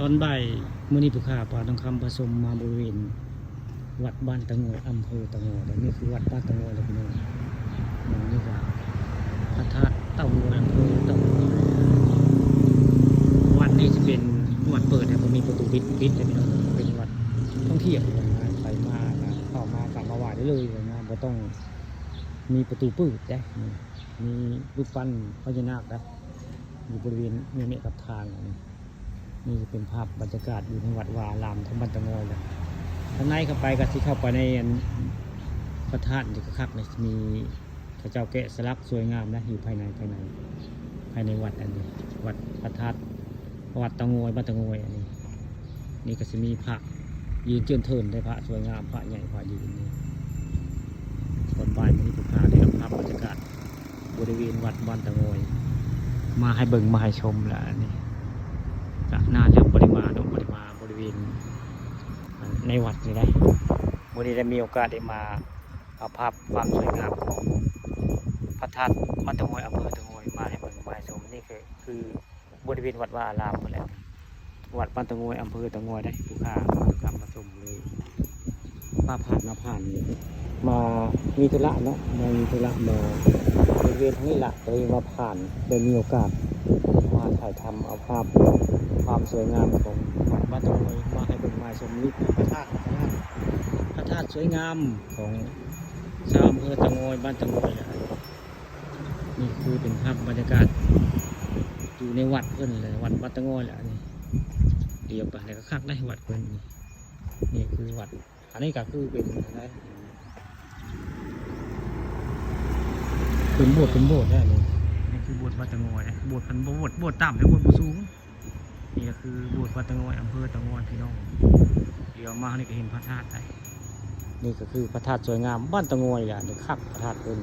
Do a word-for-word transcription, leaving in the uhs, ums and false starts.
ตอนบ่ายมื้อนี้ผู้ข้าพาทองคำผสมมาบริเวณวัดบ้านตะงอย อำเภอตะงอย และนี่คือวัดบ้านตะงอยเลยพี่น้อง นี่ก็พระธาตุเต่างอย อำเภอเต่างอย วัดนี้จะเป็นวัดเปิดแต่บ่มีประตูปิด ปิดเลยพี่น้อง เป็นวัดท่องเที่ยวนะ ไปมานะ เข้ามากราบมาไหว้ได้เลยนะ บ่ต้องมีประตูปิดนะ นี่มีรูปปั้นพญานาคนะ อยู่บริเวณนี้เนี่ยครับทางอันนี้ นี่จะเป็นภาพบรรยากาศอยู่ในวัดวาอารามทั้งบ้านตะงอยเลย ข้างในเข้าไปก็สิเข้าไปในอันพระธาตุนี่ก็คักเลย มีเขาเจ้าแกะสลักสวยงามนะ อยู่ภายใน ภายใน ภายในวัดอันนี้ วัดพระธาตุ วัดตะงอย บ้านตะงอยอันนี้ นี่ก็สิมีพระยืนเจินเทินได้ พระสวยงาม พระใหญ่ พระยืนนี่ ตอนบ่ายมื้อนี้ผู้ข้าได้รับภาพบรรยากาศบริเวณวัดบ้านตะงอย มาให้เบิ่งมาให้ชมแล้วอันนี้ ก็น่าจะบ่ได้มาเนาะ บ่ได้มาบริเวณในวัดนี่ได้ มื้อนี้ได้มีโอกาสได้มาเอาภาพความสวยงามของพระธาตุบ้านตะงอย อำเภอตะงอย มาให้เบิ่งมาให้ชม นี่คือ คือบริเวณวัดวาอารามนั่นแหละ วัดบ้านตะงอย อำเภอตะงอยได้ ผู้ข้าทองคำผสมเลย มาผ่านมาผ่านนี่ มามีธุระเนาะ มามีธุระมาบริเวณทางนี้ละ เลยมาผ่าน ได้มีโอกาสมาถ่ายทำเอาภาพความสวยงามของวัดบ้านตะงอยมาให้เบิ่งมาชม นี่คือพระธาตุ พระธาตุ พระธาตุสวยงามของชาวอำเภอตะงอย บ้านตะงอยแหละ นี่คือเป็นภาพบรรยากาศอยู่ในวัดเพิ่นเลย วัดบ้านตะงอยแหละนี่ เดี๋ยวไปแล้วก็คักได้วัดเพิ่นนี่ นี่คือวัด อันนี้ก็คือเป็นอะไร เป็นโบสถ์ เป็นโบสถ์ได้นี่ นี่คือโบสถ์บ้านตะงอยนะ โบสถ์เพิ่น โบสถ์ โบสถ์ต่ำและโบสถ์บ่สูง นี่ก็คือโบสถ์บ้านตะงอย อำเภอตะงอยพี่น้อง เดี๋ยวมานี่ก็เห็นพระธาตุได้ นี่ก็คือพระธาตุสวยงามบ้านตะงอยแหละ นี่คักพระธาตุเพิ่น